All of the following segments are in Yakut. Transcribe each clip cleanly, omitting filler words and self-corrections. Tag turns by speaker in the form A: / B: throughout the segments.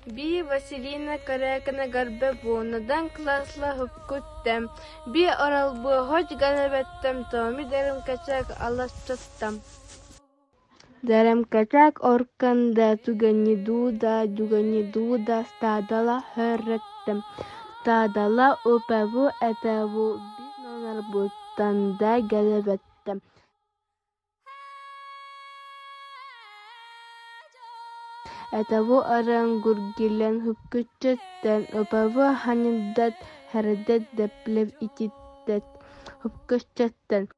A: Би Василина Корякина Гарбе буонадан классла хупкуттем, би оралбы хоч ганабеттем Томи дэрим качак аласчаттам. Дэрим качак орканда туганидуда дуганидуда стадала хөрреттем, стадала упаву этаву би нонарбуттанда галабеттем. Этаву арангургилен хупкуччаттан упаву ханиддат хардат дэплев ититтет хупкуччаттан.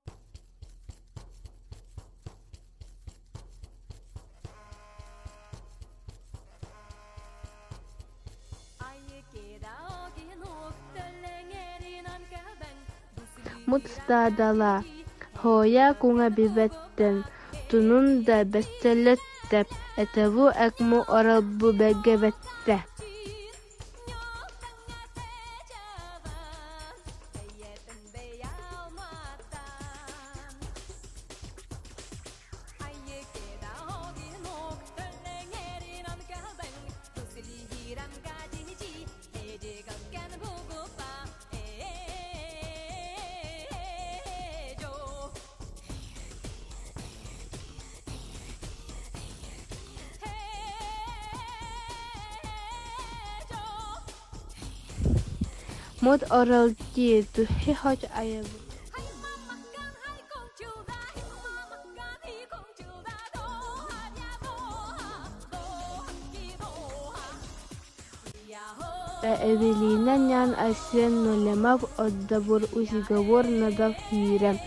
A: Мут стадала хоя куҥа бибэттэн тунун да бэстэлэттеп этаву экму оралбу бэггэбэттэ. Мут оралти тухи хоч айабу. Эвелина нян Айсен нулемав отдабур усиговор надав хиирэ.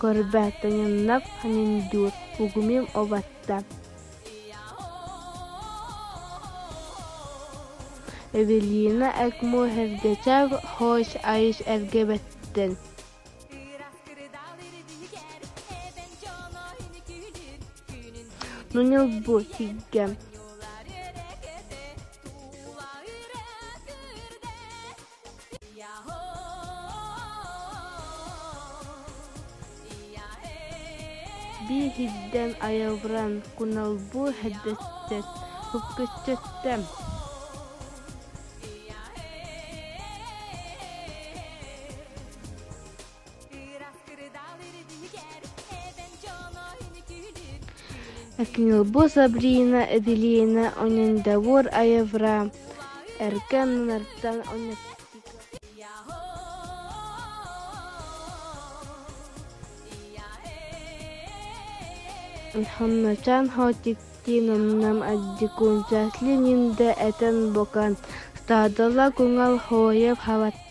A: Көрбәтаняннап ханиндур угумим обатта. Эвелина экму хергечав хош айш эргебеттен. Нунилбу хиггэм. Би хиддэн айавран куналбу хэддэттет хупкүччөттем. Экнилбу Сабрина Эвелина онендавур айавра эркэн нартан онеттика. Хонночан хотикти номнам аддикунчасли нинда этэн бокан стадала куҥал хоев хаваттам.